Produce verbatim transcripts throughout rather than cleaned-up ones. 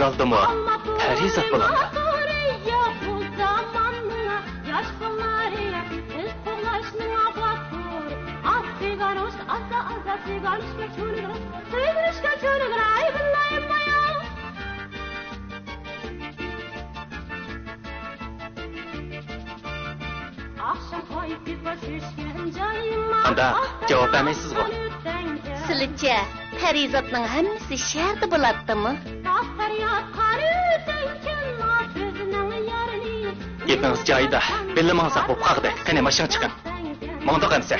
ئالدىمۇ پەرىزات بولامدۇ؟ ئانداق جاۋاب بەرمەيسىزغۇ؟ سىلىچە، پەرىزاتنىڭ ھەممىسى شەھەردە بولاتتىمۇ؟ گېپىڭىز جايىدا، بىللە ماڭساق بوپ قالدى. قېنى، ماشىنىغا چىقىڭ. ماڭدۇق ئەمسە.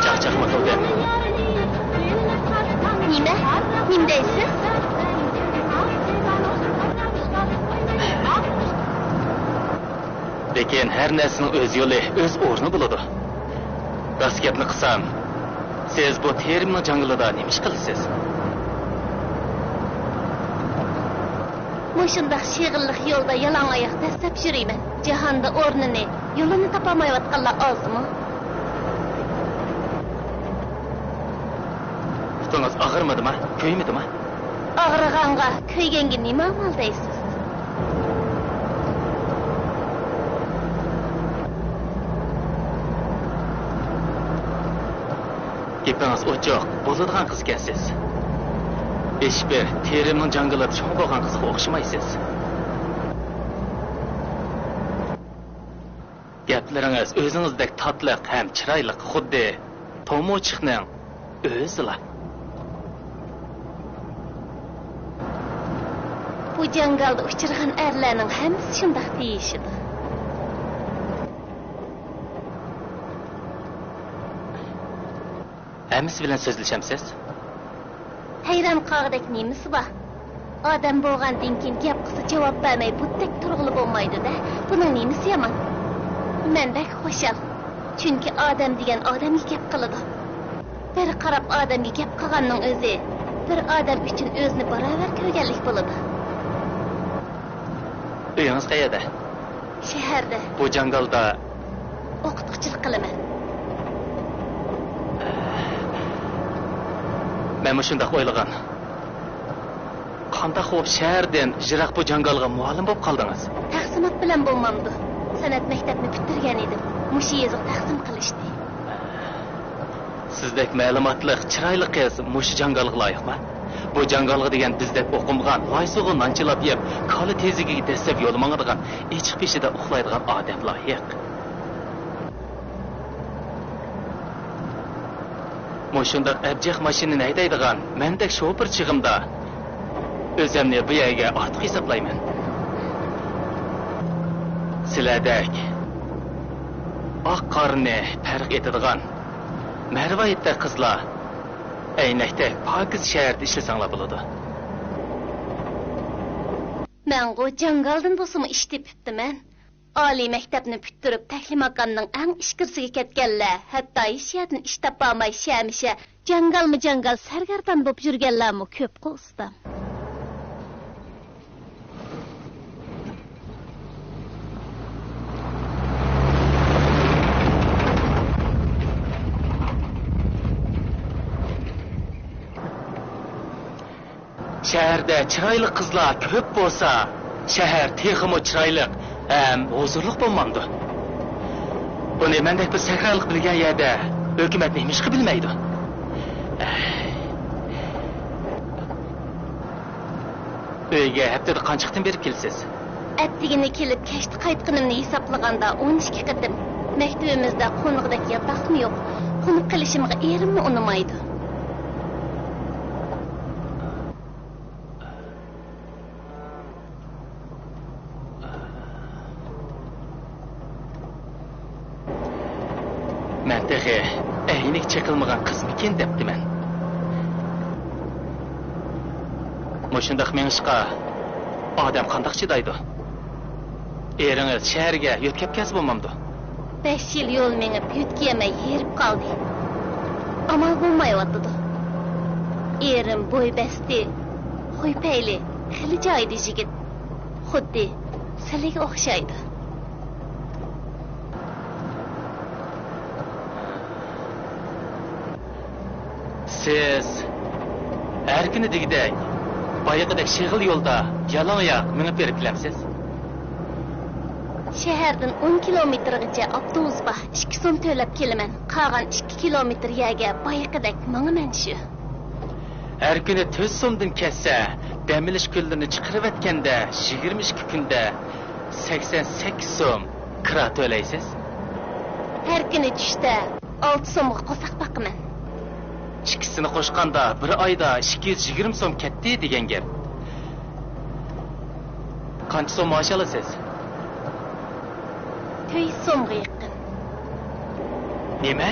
چاقچاقمۇ قىلدى. نېمە؟ نېمە دەيسىز؟ لېكىن ھەر نەرسىنىڭ ئۆز يولى، ئۆز ئورنى بولىدۇ. راست گەپنى قىلسام، سىز بۇ تېرىمنىڭ جاڭگىلىدا نېمە ئىش قىلىسىز؟ مۇشۇنداق شېغىللىق يولدا يالاڭ ئاياق دەسسەپ يۈرىمەن. جاھاندا ئورنىنى، يولىنى تاپالمايۋاتقانلار ئازمۇ؟ پۇتىڭىز ئاغرىمىدىما؟ كۆيمىدىما؟ ئاغرىغانغا كۆيگەنگە نېمە ئامال دەيسىز؟ گېپىڭىز ئوچۇق، بولىدىغان قىز ئىكەنسىز. ھېچبىر تېرىمنىڭ جاڭگىلىدا چوڭ بولغان قىزغا ئوخشىمايسىز. گەپلىرىڭىز ئۆزىڭىزدەك تاتلىق ھەم چىرايلىق، خۇددى تومۇچىقنىڭ ئۆزىلا. بۇ جاڭگالدا ئۇچرىغان ئەرلەرنىڭ ھەممىسى شۇنداق دېيىشىدۇ. ھەممىسى بىلەن سۆزلىشەمسىز؟ ھەيران قالغۇدەك نېمىسى بار؟ ئادەم بولغاندىن كېيىن گەپ قىلسا جاۋاب بەرمەي بۇتتەك تۇرغىلى بولمايدۇ-دە، بۇنىڭ نېمىسى يامان؟ مەن بەك خۇشال، چۈنكى ئادەم دېگەن ئادەمگە گەپ قىلىدۇ. بىر قاراپ ئادەمگە گەپ قىلغاننىڭ ئۆزى بىر ئادەم ئۈچۈن ئۆزىنى باراۋەر كۆرگەنلىك بولىدۇ. ئۆيىڭىز قەيەردە؟ شەھەردە. بۇ جاڭگالدا؟ ئوقۇتقۇچىلىق قىلىمەن. مەنمۇ شۇنداق ئويلىغان. قانداق بولۇپ شەھەردىن يىراق بۇ جاڭگالغا مۇئەللىم بولۇپ قالدىڭىز؟ تەقسىمات بىلەن بولمامدۇ؟ سەنئەت مەكتەپنى پۈتتۈرگەن ئىدىم. مۇشۇ يېزىغا تەقسىم قىلىشتى. سىزدەك مەلۇماتلىق، چىرايلىق قىز مۇشۇ جاڭگالغا لايىقما؟ بۇ جاڭگالغا دېگەن بىزدەك ئوقۇمىغان، لاي سۇغا نان چىلاپ يەپ، كالا تېزىكىگە دەسسەپ يول ماڭىدىغان، ئېچىق بېشىدا ئۇخلايدىغان ئادەم لايىق. مۇشۇنداق ئەبجەق ماشىنىنى ھەيدەيدىغان مەندەك شوپۇر چېغىمدا ئۆزۈمنى بۇ يەرگە ئارتۇق ھېسابلايمەن. سىلەردەك ئاق قارىنى پەرق ئېتىدىغان مەرۋايىتتەك قىزلار ئەينەكتەك پاكىز شەھەردە ئىشلىسەڭلار بولىدۇ. مەنغۇ جاڭگالدىن بولسىمۇ ئىش تېپىپتىمەن. ئالىي مەكتەپنى پۈتتۈرۈپ، تەكلىماكاننىڭ ئەڭ ئىچكىرىسىگە كەتكەنلەر، ھەتتا ھېچ يەردىن ئىش تاپالماي، شەمىشە جاڭگالمۇ جاڭگال سەرگەردان بولۇپ يۈرگەنلەرمۇ كۆپقۇ، ئۇستام. شەھەردە چىرايلىق قىزلار كۆپ بولسا، شەھەر تېخىمۇ چىرايلىق ھەم ھۇزۇرلۇق بولمامدۇ؟ بۇنى مەندەك بىر سەھرالىق بىلگەن يەردە ھۆكۈمەت نېمىشقا بىلمەيدۇ؟ ئۆيگە ھەپتىدە قانچە قېتىم بېرىپ كېلىسىز؟ ئەتىگىنى كېلىپ، كەچتە قايتقىنىمنى ھېسابلىغاندا، ئون ئىككى قېتىم. مەكتىۋىمىزدە قونىدىغۇدەك ياتاقمۇ يوق. قونۇپ قېلىشىمغا ئېرىممۇ ئۇنىمايدۇ. مەن تېخى ئەينىكى چېقىلمىغان قىزمىكىن دەپتىمەن. مۇشۇنداق مېڭىشقا ئادەم قانداق چىدايدۇ؟ ئېرىڭىز شەھەرگە يۆتكەپ كەلسە بولمامدۇ؟ بەش يىل يول مېڭىپ، يۆتكىيەلمەي ھېرىپ قالدى. ئامال بولمايۋاتىدۇ. ئېرىم بوي بەستى، خۇي پەيلى خېلى جايىدا يىگىت. خۇددى سىلىگە ئوخشايدۇ. سىز ھەر كۈنى دېگۈدەك، بايىقىدەك شېغىل يولدا يالاڭ ئاياق مېڭىپ بېرىپ كېلەمسىز؟ شەھەردىن ئون كىلومېتىرغىچە ئاپتوبۇس بار، ئىككى سوم تۆلەپ كېلىمەن. قالغان ئىككى كىلومېتىر يەرگە بايىقىدەك ماڭىمەن شۇ. ھەر كۈنى تۆت سومدىن كەتسە، دەم ئېلىش كۈنلىرىنى چىقىرىۋەتكەندە، يىگىرمە ئىككى كۈندە سەكسەن سەككىز سوم كىرا تۆلەيسىز. ھەر كۈنى چۈشتە ئالتە سومغا قورساق باقىمەن. ئىككىسىنى قوشقاندا بىر ئايدا ئىككى يۈز يىگىرمە سوم كەتتى دېگەن گەپ. قانچە سوم مائاش ئالىسىز؟ تۆت يۈز سومغا يېقىن. نېمە؟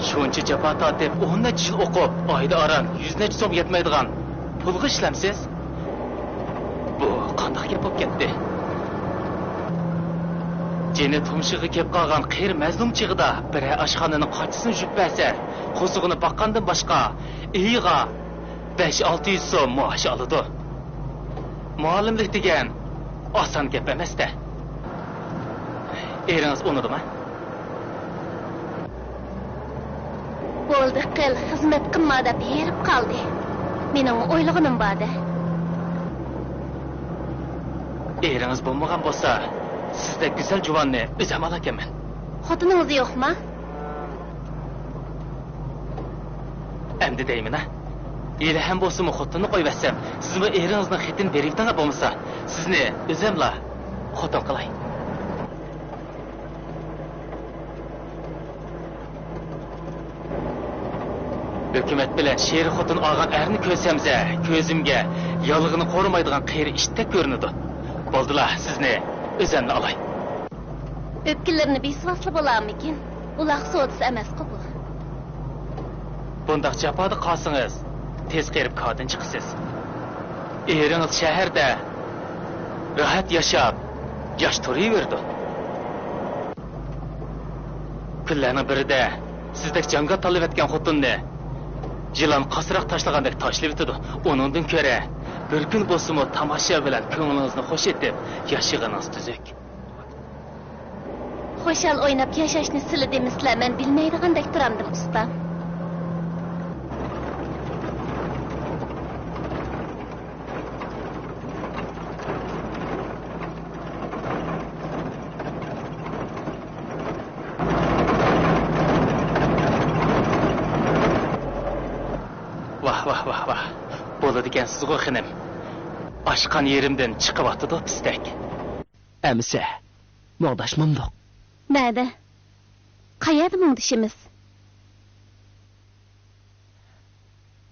شۇنچە جاپا تارتىپ، ئون نەچچە يىل ئوقۇپ، ئايدا ئاران يۈز نەچچە سومغا يەتمەيدىغان پۇلغا ئىشلەمسىز؟ بۇ قانداق گەپ بولۇپ كەتتى؟ جېنى تۇمشۇقىغا كېلىپ قالغان قېرى مەزلۇم چېغىدا بىرەر ئاشخانىنىڭ قاچىسىنى يۇيۇپ بەرسە، قورسىقىنى باققاندىن باشقا ئېيىغا بەش-ئالتە يۈز سوم مائاش ئالىدۇ. مۇئەللىملىك دېگەن ئاسان گەپ ئەمەس-دە. ئېرىڭىز ئۇنىدىما؟ بولدى قىل، خىزمەت قىلما دەپ ھېرىپ قالدى. مېنىڭمۇ ئويلىغىنىم بار-دە. ئېرىڭىز بولمىغان بولسا، سىزدەك گۈزەل جۇۋاننى ئۆزۈم ئالاركەنمەن. خوتۇنىڭىز يوقما؟ ئەمدى دەيمەن-ە. ھېلىھەم بولسىمۇ خوتۇننى قويۇۋەتسەم، سىزمۇ ئېرىڭىزنىڭ خېتىنى بېرىۋېتىڭە بولمىسا. سىزنى ئۆزۈملا خوتۇن قىلاي. ھۆكۈمەت بىلەن شېرى خوتۇن ئالغان ئەرنى كۆرسەمزە، كۆزۈمگە يالىغىنى قورۇمايدىغان قېرى ئىتتەك كۆرۈنىدۇ. بولدىلا، سىزنى ئۆزۈملا ئالاي. ئۆپكىلىرىنى بېسىۋالسا بولارمىكىن؟ ئۇلاغ سودىسى ئەمەسقۇ بۇ. بۇنداق جاپادا قالسىڭىز، تېز قېرىپ كاردىن چىقىسىز. ئېرىڭىز شەھەردە راھەت ياشاپ، ياش تۇرۇۋېرىدۇ. كۈنلەرنىڭ بىرىدە سىزدەك جاڭگال تاللىۋەتكەن خوتۇننى يىلان قاسراق تاشلىغاندەك تاشلىۋېتىدۇ. ئۇنىڭدىن كۆرە، بىر كۈن بولسىمۇ تاماشا بىلەن كۆڭلىڭىزنى خوش ئېتىپ ياشىغىنىڭىز تۈزۈك. خۇشال ئويناپ ياشاشنى سىلى دېمىسىلە، مەن بىلمەيدىغاندەك تۇرامدىم، ئۇستام. ۋاھ، ۋاھ، ۋاھ، ۋاھ. بولىدىكەنسىزغۇ، خېنىم. ئاشقان يېرىمدىن چىقىۋاتىدۇ پىستەك. ئەمىسە، مۇڭداشمامدۇق؟ نەدە؟ قەيەردە مۇڭدىشىمىز؟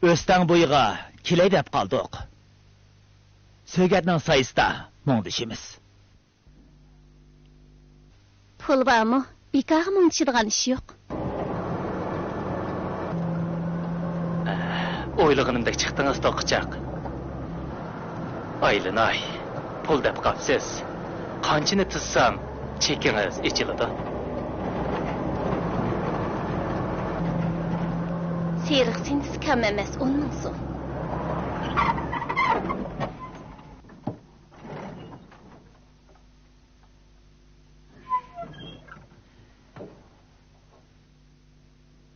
ئۆستەڭ بويىغا كېلەي دەپ قالدۇق. سۆگەتنىڭ سايىسىدا مۇڭدىشىمىز. پۇل بارمۇ؟ بىكارغا مۇڭدىشىدىغان ئىش يوق. ئويلىغىنىمدەك چىقتىڭىز، توققۇچاق. ئايلىناي، پۇل دەپ قاپسىز. قانچىنى تىزسام، چېكىڭىز ئېچىلىدۇ. سېرىق سىنىسى كەم ئەمەس، ئون مىڭ سوم.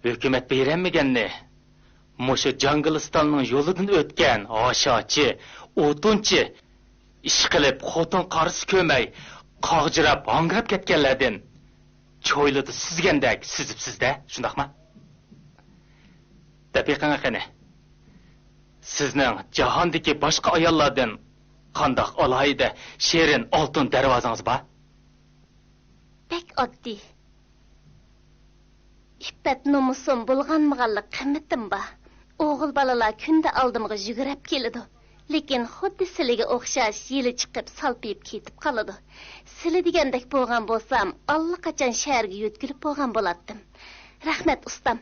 ھۆكۈمەت بېرەلمىگەننى مۇشۇ جاڭگىلىستاننىڭ يولىدىن ئۆتكەن ھاشاچى، ئوتۇنچى، ئىشقىلىپ خوتۇن قارىسى كۆرمەي، قاغجىراپ، ھاڭگىراپ كەتكەنلەردىن چويلىدا سۈزگەندەك سۈزۈپسىز-دە، شۇنداقمۇ؟ دەپ بېقىڭ قېنى، سىزنىڭ جاھاندىكى باشقا ئاياللاردىن قانداق ئالاھىدە، شېرىن ئالتۇن دەرۋازىڭىز بار؟ بەك ئاددىي. ئىپپەت-نومۇسۇم بۇلغانمىغانلىق قىممىتىم بار. ئوغۇل بالىلار كۈندە ئالدىمغا يۈگۈرۈپ كېلىدۇ. لېكىن خۇددى سىلىگە ئوخشاش يېلى چىقىپ سالپىيىپ كېتىپ قالىدۇ. سىلى دېگەندەك بولغان بولسام، ئاللىقاچان شەھەرگە يۆتكىلىپ بولغان بولاتتىم. رەھمەت، ئۇستام.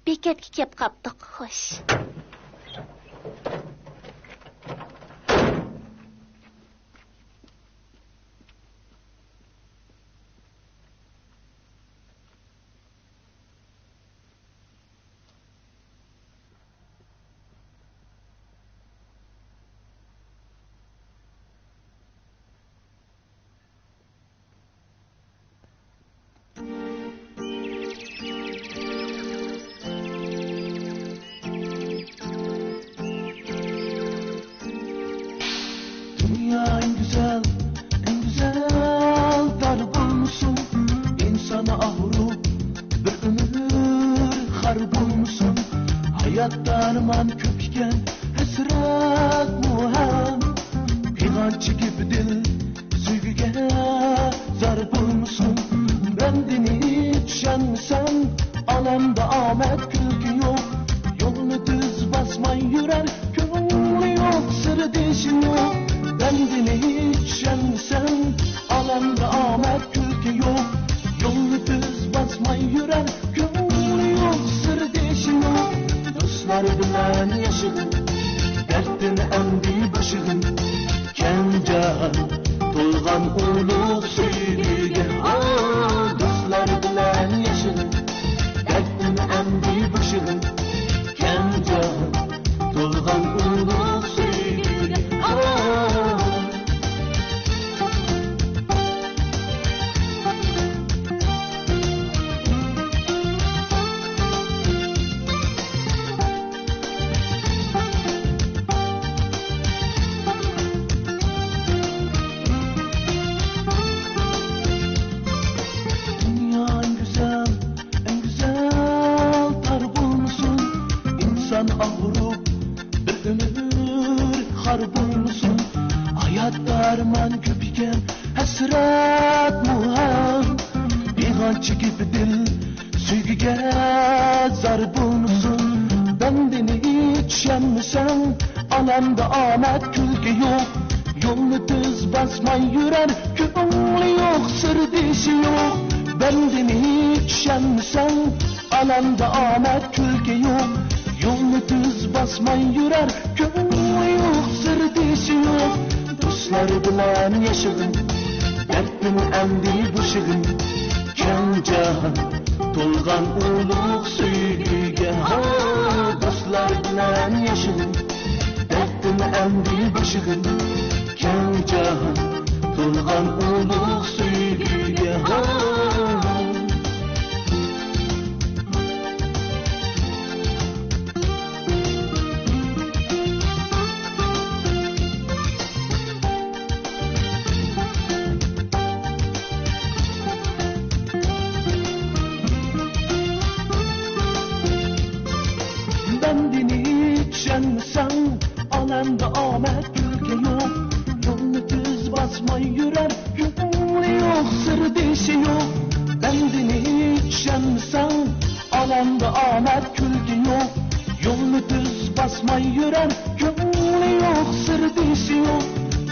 بېكەتكە كەپ قاپتۇق، خوش. دۇنيا ئەڭ گۈزەل، ئەڭ گۈزەل دار بولمىسۇن، ئىنسان ئاغرىپ بىر ئۆمۈر خار بولمىسۇن. ھاياتتا ئارمان كۆپ ئىكەن، ھەسرەتمۇ ھەم، پىغانچە گېپى دىل سۆيگۈگە زار بولمىسۇن. بەندىنى چۈشەنمىسەڭ، ئالەمدە ئامەت كۈلكە يوق. يولنى تۈز باسماي يۈرەر، كۆڭلى يوق، سىردىشى يوق. بەندىنى چۈشەنمىسەڭ، ئالەمدە ئامەت كۈلكە يوق. يولنى تۈز باسماي يۈرەر، كۆڭلى يوق، سىردىشى يوق. دوستلار بىلەن ياشىغىن، دەردتىن ئەمدى بوشىغىن. كەڭ جاھان تولغان ئۇلۇغ سۆيگۈگە، ھا، دوستلار بىلەن ياشىغىن، دەردتىن ئەمدى بوشىغىن. كەڭ جاھان تولغان ئۇلۇغ سۆيگۈگە، ھا. دۇنيا ئەڭ گۈزەل، ئەڭ گۈزەل تار بولمىسۇن، ئىنسان ئاغرىپ بىر ئۆمۈر خار بولمىسۇن. ھاياتتا ئارمان كۆپ ئىكەن، ھەسرەتمۇ ھەم، پىغانچە گېپى دىل سۆيگۈگە زار بولمىسۇن. بەندىنى چۈشەنمىسەڭ، ئالەمدە ئامەت كۈلكە يوق. يولنى تۈز باسماي يۈرەر، كۆڭلى يوق، سىردىشى يوق. بەندىنى چۈشەنمىسەڭ، ئالەمدە ئامەت كۈلكە يوق. يولنى تۈز باسماي يۈرەر، كۆڭلى يوق، سىردىشى يوق. دوستلار بىلەن ياشىغىن، دەردتىن ئەمدى بوشىغىن. كەڭ جاھان تولغان ئۇلۇغ سۆيگۈگە، ھا، دوستلار بىلەن ياشىغىن، دەردتىن ئەمدى بوشىغىن. كەڭ جاھان تولغان ئۇلۇغ سۆيگۈگە، ھا. بەندىنى چۈشەنمىسەڭ، ئالەمدە ئامەت كۈلكە يوق. يولنى تۈز باسماي يۈرەر، كۆڭلى يوق، سىردىشى يوق. بەندىنى چۈشەنمىسەڭ، ئالەمدە ئامەت كۈلكە يوق. يولنى تۈز باسماي يۈرەر، كۆڭلى يوق، سىردىشى يوق.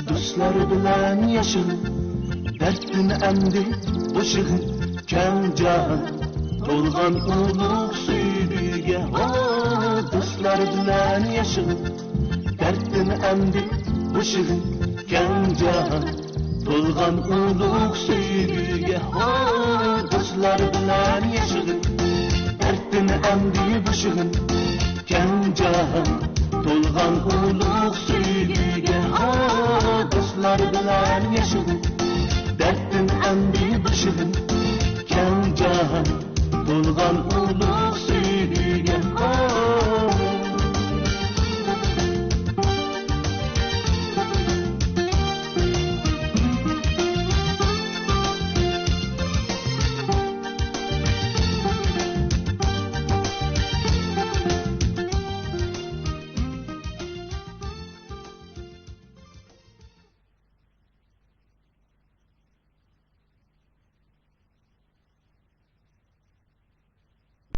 دوستلار بىلەن ياشىغىن، دەردتىن ئەمدى بوشىغىن. كەڭ جاھان تولغان ئۇلۇغ سۆيگۈگە، ھا، دوستلار بىلەن ياشىغىن، دەردتىن ئەمدى بوشىغىن. كەڭ جاھان تولغان ئۇلۇغ سۆيگۈگە، ھا، دوستلار بىلەن ياشىغىن، دەردتىن ئەمدى بوشىغىن. كەڭ جاھان تولغان ئۇلۇغ سۆيگۈگە، ھا، دوستلار بىلەن ياشىغىن.